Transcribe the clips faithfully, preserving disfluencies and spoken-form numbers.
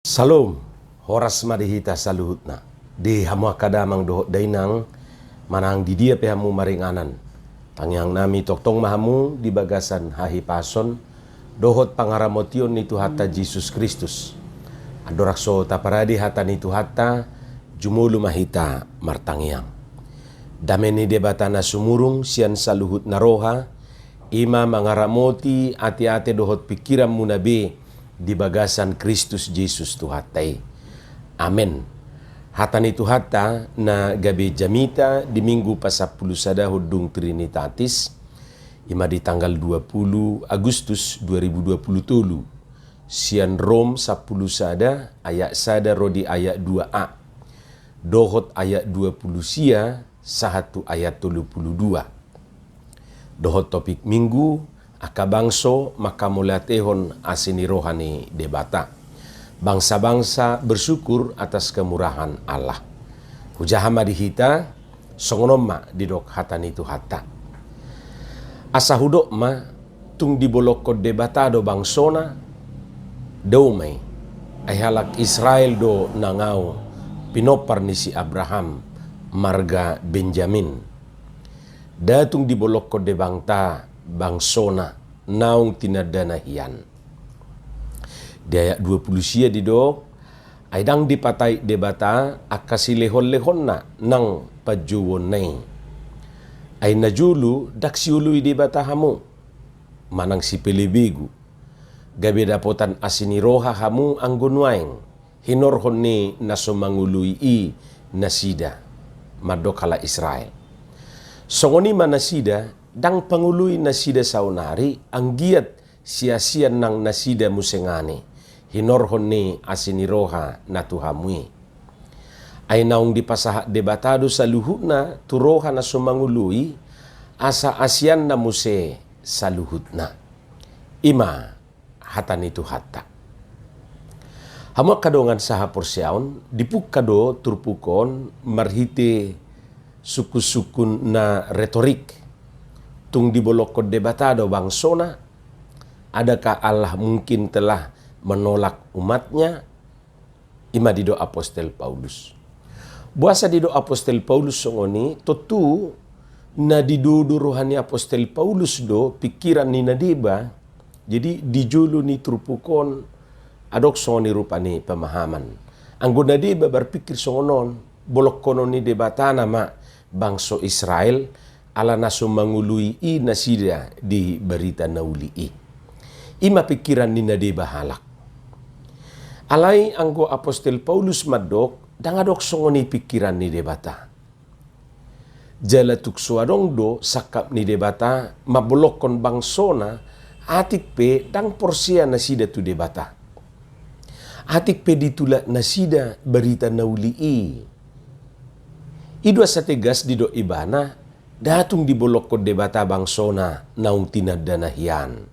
Salom, horas ma di hita saluhutna. Di hamu angka damang dohot dainang, manang di dia pe hamu maringanan. Tangiang nami tongtong ma hamu di bagasan hahipason dohot pangaramotion ni Tuhanta Jesus Kristus. Andorang so taparade hata ni Tuhanta, jumolo ma hita martangiang. Dame ni Debata na sumurung sian saluhut na roha, i ma mangaramoti ateate dohot pingkiranmuna be di bagasan Kristus Jesus Tuhanta i. Amen. Hata ni Tuhanta na gabe jamita di Minggu pasampulu sadahon dung Trinitatis, i ma di tanggal dua pulu Agustus dua ribu dua pulu tolu, sian Rom sampulu sada ayat sada ro di ayat dua a, dohot ayat dua pulu sia sahat tu ayat tolu pulu dua. Dohot topik Minggu, angka bangso mangkamauliatehon asi ni roha ni Debata. Bangsa-bangsa bersyukur atas kemurahan Allah. Hujaha ma di hita, songon on ma didok hata ni Tuhanta. Asa hudok ma, tung dibolongkon Debata do bangsona? Dao ma i. Ai halak Israel do nangaung, pinompar ni si Abraham, marga Benjamin. Nda tung dibolongkon Debata bangsona naung tinandana hian. Di ayat dua pulu sia didok, ai ndang dipatait Debata angka silehon-lehonna nang panjouonna i. Ai najolo ndang sioloi Debata hamu, manang sipelebegu, gabe dapotan asi ni roha hamu anggo nuaeng, hinorhon ni na so mangoloi i nasida, mandok halak Israel. Songon i ma nasida, ndang pangoloi nasida saonari, anggiat siasian nang nasida muse ngani, hinorhon ni asi ni roha na tu hamu i. Ai naung dipasahat Debata do saluhutna tu roha na so mangoloi, asa asianna muse saluhutna. I ma hata ni Tuhanta. Hamu angka dongan sahaporseaon, dipungka do turpuk on marhite sungkun-sungkun na retorik. Tung dibolongkon Debata do bangsona? Adakah Allah mungkin telah menolak umat-Nya? I ma didok Apostel Paulus. Boasa didok Apostel Paulus songon i? Tontu na didodo roha ni Apostel Paulus do pingkiran ni na deba. Jadi di jolo ni turpuk on adong songon i rupa ni pemahaman. Anggo na deba marpingkir songon on, bolongkonon ni Debata nama bangso Israel, ala na so mangoloi i nasida di barita na uli i. I ma pingkiran ni na deba halak. Alai anggo Apostel Paulus mandok, ndang adong songon i pingkiran ni Debata. Jala tung so adong do sangkap ni Debata mambolongkon bangsona, atik pe ndang porsea nasida tu Debata. Atik pe ditulak nasida barita na uli i. I do asa tegas didok ibana, nda tung dibolongkon Debata bangsona naung tinandana hian.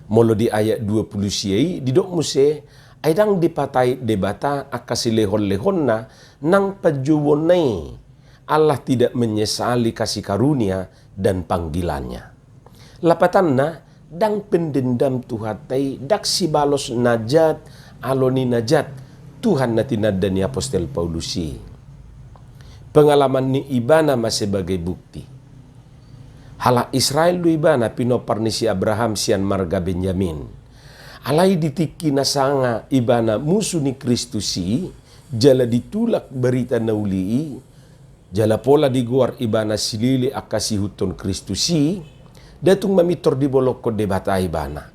Molo di ayat dua pulu sia i didok muse, ai ndang dipatait Debata angka silehon-lehonna nang panjouonna i. Allah tidak menyesali kasih karunia dan panggilannya. Lapatanna, ndang pendendam Tuhanta i, ndang sibalos na jat alo ni na jat Tuhan na tinanda ni Apostel Paulus i. Pengalaman ni ibana ma sebagai bukti. Halak Israel do ibana, pinompar ni si Abraham sian marga Benjamin. Alai di tingki na sanga ibana musu ni Kristus i, jala ditulak barita na uli i, jala pola digoar ibana silili angka siihuthon Kristus i, nda tung mamintor dibolongkon Debata ibana.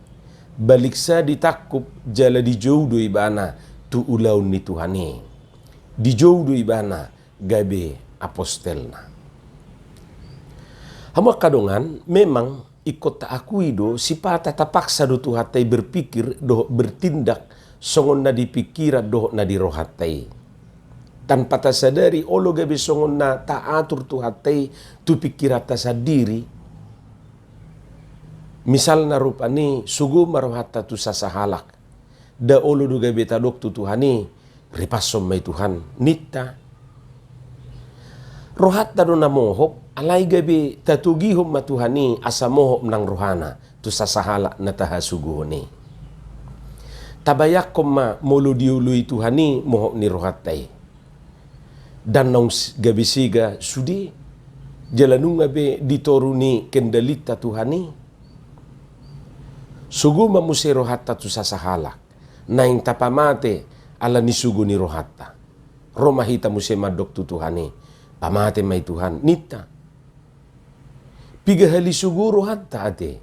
Baliksa ditangkup jala dijou do ibana tu ulaon ni Tuhan i. Dijou do ibana gabe apostelna. Hamu angka dongan, memang ingkon taakui do, sipata tapaksa do Tuhanta i berpikir dohot bertindak songon na di pingkiran dohot na di rohanta i. Tanpa tasadari, olo gabe songon na taatur Tuhanta i tu pingkiranta sandiri. Misalna rupani, sogo ma rohanta tu sasahalak. Nda olo do gabe tadok tu Tuhan i, ripashon ma i Tuhan, ninta. Rohanta do na mohop, alai gabe tatogihon ma Tuhan i asa mohop nang rohana tu sasahalak na tahasogohon i. Tabayangkon ma molo dioloi Tuhan i mohop ni rohanta i. Ndang naung s-, gabe sega sude, jala nunga be di toru ni kendalinta Tuhan i. Sogo ma muse rohanta tu sasahalak, naeng tapamate ala ni sogo ni rohanta. Ro ma hita muse mandok tu Tuhan i, pamate ma i Tuhan, ninta. Piga hali sogo rohanta ate.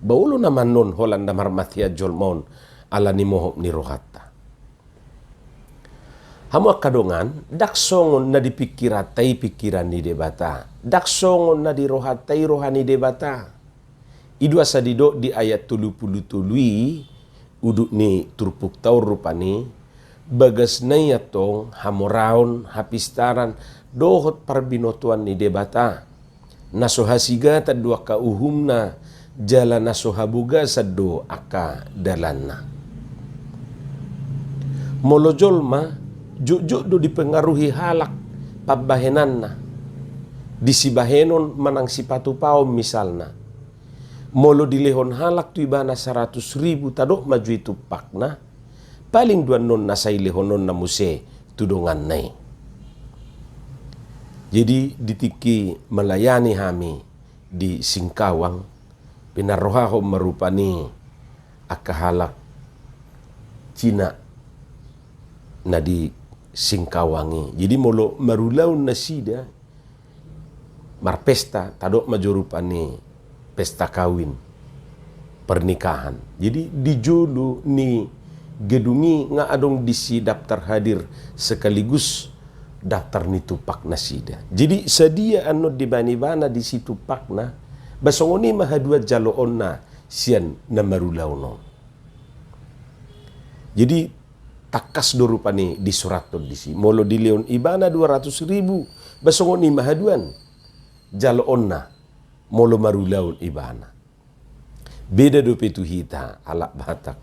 Ba olo nama annon holan na marmatean jolma on ala ni mohop ni rohanta. Hamu angka dongan, ndang songon na di pingkiranta i pingkiran ni Debata. Ndang songon na di rohanta i roha ni Debata. I do asa didok di ayat tolu pulu tolu i, udut ni turpukta on rupani, bagasna i antong hamoraon, hapistaran, dohot parbinotoan ni Debata. Na so hasigatan do angka uhumna, jala na so habogasan do angka dalanna. Molo jolma, jotjot do dipengaruhi halak pambahenanna. Di sibahenon manang sipatupaon misalna. Molo dilehon halak tu ibana saratus ribu, tadok ma jo i tumpakna, paling do annon na sai lehononna muse tu donganna i. Jadi di tingki melayani hami di Singkawang, pinarrohahon ma rupani angka halak Cina na di Singkawang i. Jadi molo marulaon nasida, marpesta, tadok ma jo rupani pesta kawin, pernikahan. Jadi di jolo ni gedung i nga adong disi daftar hadir sekaligus daftar ni tumpak nasida. Jadi sadia annon dibahen ibana disi tumpakna, ba songon i ma haduan jaloonna sian na marulaon on. Jadi tangkas do rupani disurathon disi. Molo dilehon ibana dua ratus ribu, ba songon i ma haduan jaloonna molo marulaon ibana. Beda dope tu hita halak Batak.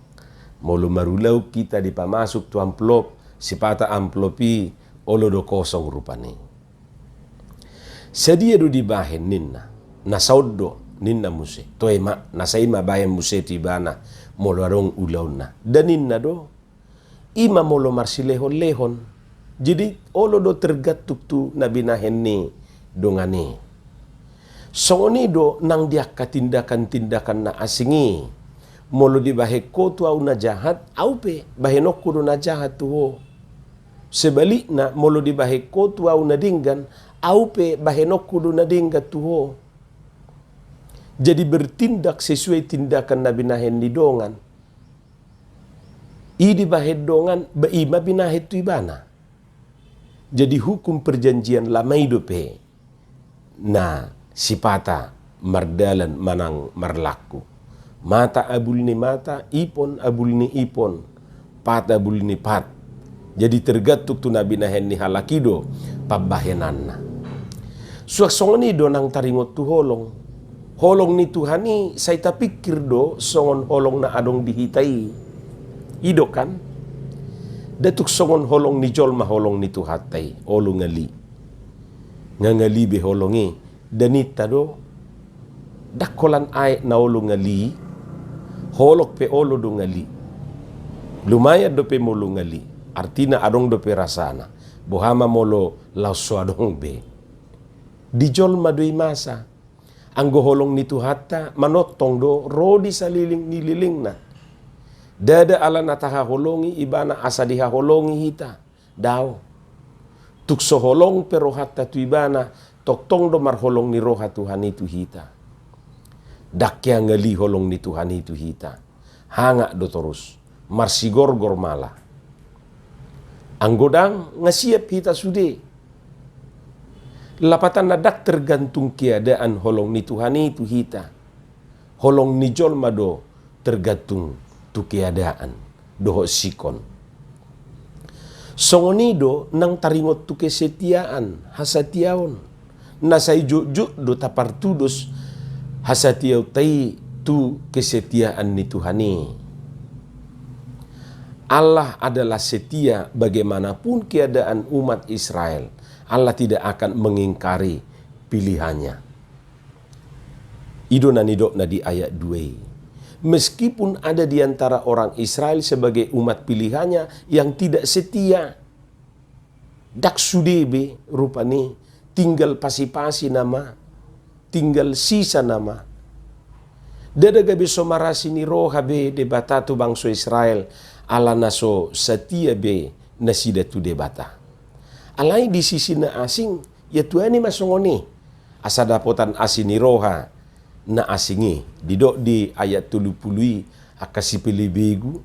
Molo marulaon hita dipamasuk tu amplop, sipata amplop i olo do kosong rupani. Sadia do dibahen ninna, na saon do ninna muse. Toe ma, na sai ma bahen muse tu ibana molo adong ulaonna. Nda ninna do. I ma molo marsilehonlehon. Jadi olo do tergantung tu na binahen ni dongan i. Songon i do nang di angka tindakan-tindakan na asing i. Molo dibahen ho tu au na jahat, au pe bahenonku do na jahat tu ho. Sebalikna, molo dibahen ho tu au na denggan, au pe bahenonku do na denggan tu ho. Jadi bertindak sesuai tindakan na binahen ni dongan. I dibahen dongan, ba i ma binahen tu ibana. Jadi hukum perjanjian lama i dope na sipata mardalan manang marlaku. Mata abul ni mata, ipon abul ni ipon, pat abul ni pat. Jadi tergantung tu na binahen ni halak i do pambahenanna. Suang songon i do nang taringot tu holong. Holong ni Tuhan i sai tapingkir do songon holong na adong di hita i. I do kan? Nda tung songon holong ni jolma holong ni Tuhanta i, olo ngali. Nga ngali be holong i, nda ninta do. Ndang holan aek na olo ngali, holong pe olo do ngali. Lumayan dope molo ngali, artina adong dope rasana. Boha ma molo laos so adong be. Di jolma do i masa. Anggo holong ni Tuhanta, manongtong do ro di saliling ni lilingna. Ndada ala na tahaholongi ibana asa dihaholongi hita. Daong. Tung so holong pe rohanta tu ibana, tongtong do marholong ni roha Tuhan i tu hita. Ndang hea ngali holong ni Tuhan i tu hita. Hangak do torus. Marsigorgor mala. Anggo ndang, nga siap hita sude. Lapatanna ndang tergantung keadaan holong ni Tuhan i tu hita. Holong ni jolma do tergantung tu keadaan dohot sikon. Songon i do nang taringot tu kesetiaan, hasatiaon. Na sai jotjot do tapartudos hasatiaonta i tu kesetiaan ni Tuhan i. Allah adalah setia bagaimanapun keadaan umat Israel. Allah tidak akan mengingkari pilihannya. I do na nidokna di ayat dua i. Meskipun ada di antara orang Israel sebagai umat pilihannya yang tidak setia. Ndang sude be rupani, tinggal pasi-pasi nama, tinggal sisa nama. Ndada gabe so marasi ni roha be Debata tu bangso Israel, ala na so satia be nasida tu Debata. Alai di sisi na asing, ia tuani ma songon i. Asa dapotan asi ni roha na asing i, didok di ayat tolu pulu i, angka sipelebegu.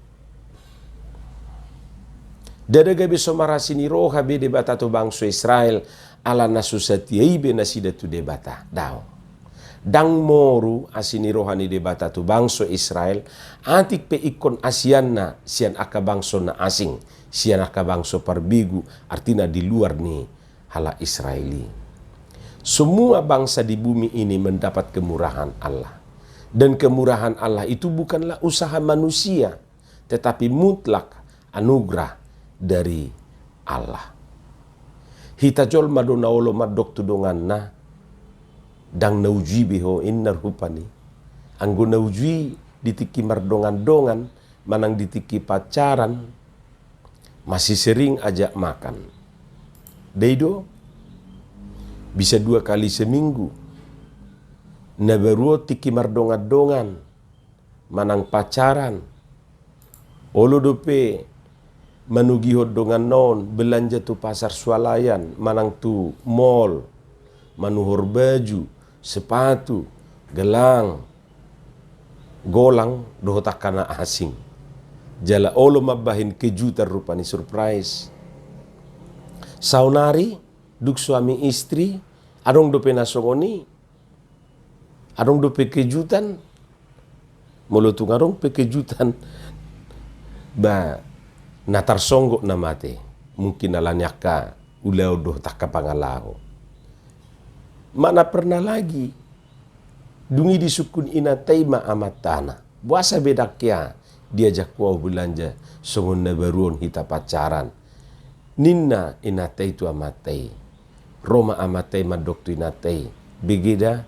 Ndada gabe so marasi ni roha be Debata tu bangso Israel, ala na so satia i be nasida tu Debata. Daong. Ndang moru asi ni roha ni Debata tu bangso Israel, atik pe ingkon asianna sian angka bangso na asing, sian angka bangso parbegu, artina di luar ni halak Israel i. Semua bangsa di bumi ini mendapat kemurahan Allah. Dan kemurahan Allah itu bukanlah usaha manusia, tetapi mutlak anugerah dari Allah. Hita jolma do na olo mandok tu donganna, ndang na uju i be ho, inna rupani. Anggo na uju i di tingki mardongan-dongan, manang di tingki pacaran, masih sering ajak makan. Dei do, bisa dua kali seminggu. Na baru on tingki mardongan-dongan, manang pacaran. Olo dope manogihon donganna on belanja tu pasar swalayan, manang tu mall, manuhor baju, sepatu, gelang, golang, dohot angka na asing. Jala olo mambahen kejutan rupani, surprise. Saonari, dung suami istri, adong dope na songon i, adong dope kejutan. Molo tung adong pe kejutan, ba, na tarsonggot nama ate, mungkin ala ni angka ulaon dohot angka pangalaho. Mana pernah lagi, dung i disungkun inanta i ma amantana, boasa be ndang hea diajak ho ahu belanja songon na baru on hita pacaran, ninna inanta i tu amanta i. Ro ma amanta i mandok tu inanta i, bege da,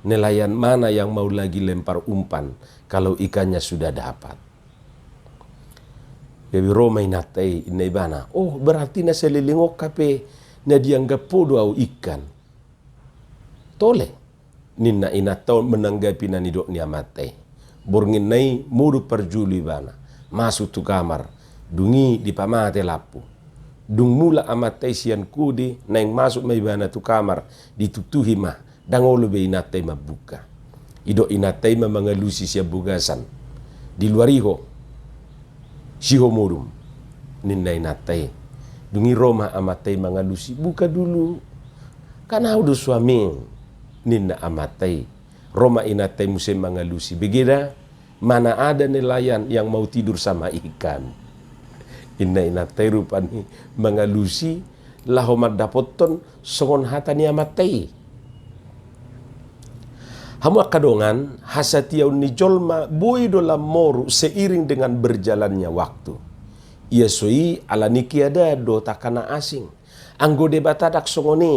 nelayan mana yang mau lagi lempar umpan kalau ikannya sudah dapat? Jadi ro ma inanta i, ninna ibana, oh, berarti na saleleng on hape na dianggap ho do ahu ikan. Tole, ninna inanta on menanggapi na nidok ni amanta i. Borngin na i modom parjolo ibana, masuk tu kamar, dung i dipamate lampu. Dung mulak amanta i sian kode, naeng masuk ma ibana tu kamar, dituktuhi ma, ndang olo be inanta i mambuka. Didok inanta i ma mangalusi sian bagasan, di luar i ho, si ho modom, ninna inanta i. Dung i ro ma amanta i mangalusi, buka dulu, kan ahu do suamimu, ninna amanta i. Ro ma inanta i muse mangalusi, bege da, mana ada nelayan yang mau tidur sama ikan? Ninna inanta i rupani mangalusi laho mandapothon songon hata ni amanta i. Hamu angka dongan, hasatiaon ni jolma boi do lam moru seiring dengan berjalannya waktu. Ia so i ala ni keadaan dohot angka na asing. Anggo Debata ndang songon i.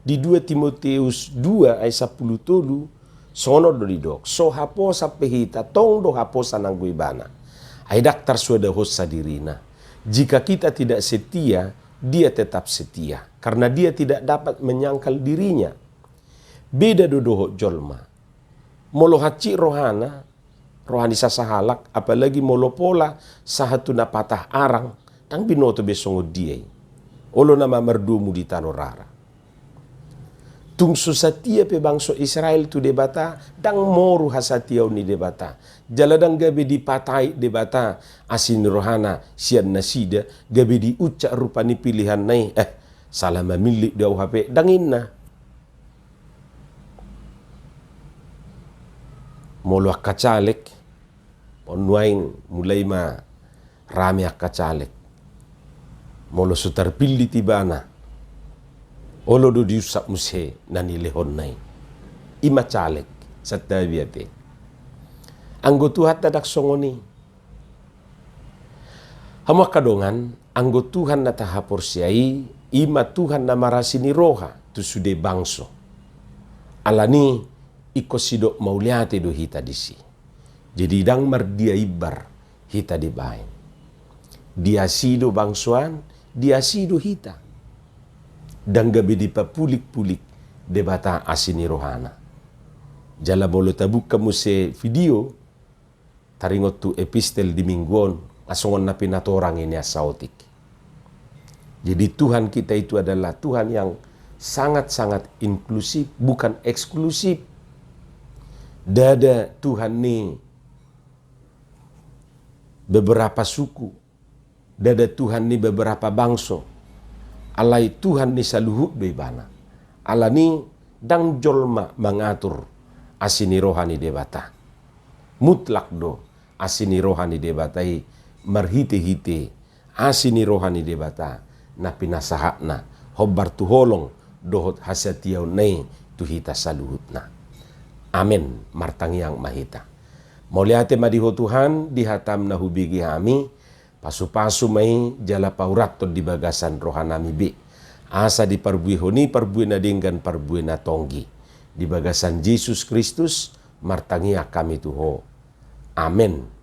Di dua Timoteus dua ayat sampulu tolu, songon on do didok, so haposan pe hita, tong do haposan anggo ibana. Ai ndang tarsuadahonsa dirina. Jika kita tidak setia, dia tetap setia, karena dia tidak dapat menyangkal dirinya. Beda do dohot jolma. Molo hansit rohana, roha ni sasahalak, apalagi molo pola sahat tu na patah arang, ndang binoto be songon dia i. Olo nama mardomu di tano rara. Tung so satia pe bangso Israel tu Debata, ndang moru hasatiaon ni Debata. Jala ndang gabe dipatait Debata asi ni rohana sian nasida, gabe diuncak rupani pilihanna i, eh, salah mamillit do ahu hape, ndang inna. Molo angka caleg, on nuaeng mulai ma rame angka caleg. Molo so tarpillit ibana, olo do diuncak muse na nilehonna i. I ma caleg, santabi ate. Anggo Tuhanta ndang songon i. Hamu angka dongan, anggo Tuhan na tahaporseai, i ma Tuhan na marasi ni roha tu sude bangso. Alani i ingkon sidok mauliate do hita disi. Jadi ndang mardia imbar hita dibaen. Diasi do bangso an, diasi do hita. Ndang gabe dipapulik-pulik Debata asi ni rohana. Jala molo tabuka muse video, taringot tu epistel di minggu on, songon na pinatorang i nian saotik. Jadi Tuhan kita itu adalah Tuhan yang sangat-sangat inklusif, bukan eksklusif. Ndada Tuhan ni beberapa suku, ndada Tuhan ni beberapa bangso, alai Tuhan ni saluhut do ibana. Alani ndang jolma mangatur asi ni roha ni Debata. Mutlak do asi ni roha ni Debata i marhite-hite asi ni roha ni Debata na pinasahatna hombar tu holong dohot hasatiaonna i tu hita saluhutna. Amen. Martangiang ma hita. Mauliate ma di Ho Tuhan, di hatam na hubege hami, pasu-pasu ma i jala paurathon di bagasan rohanami be. Asa diparbuehon i parbue na denggan parbue na tonggi. Di bagasan Jesus Kristus, martangiang hami tu Ho. Amen.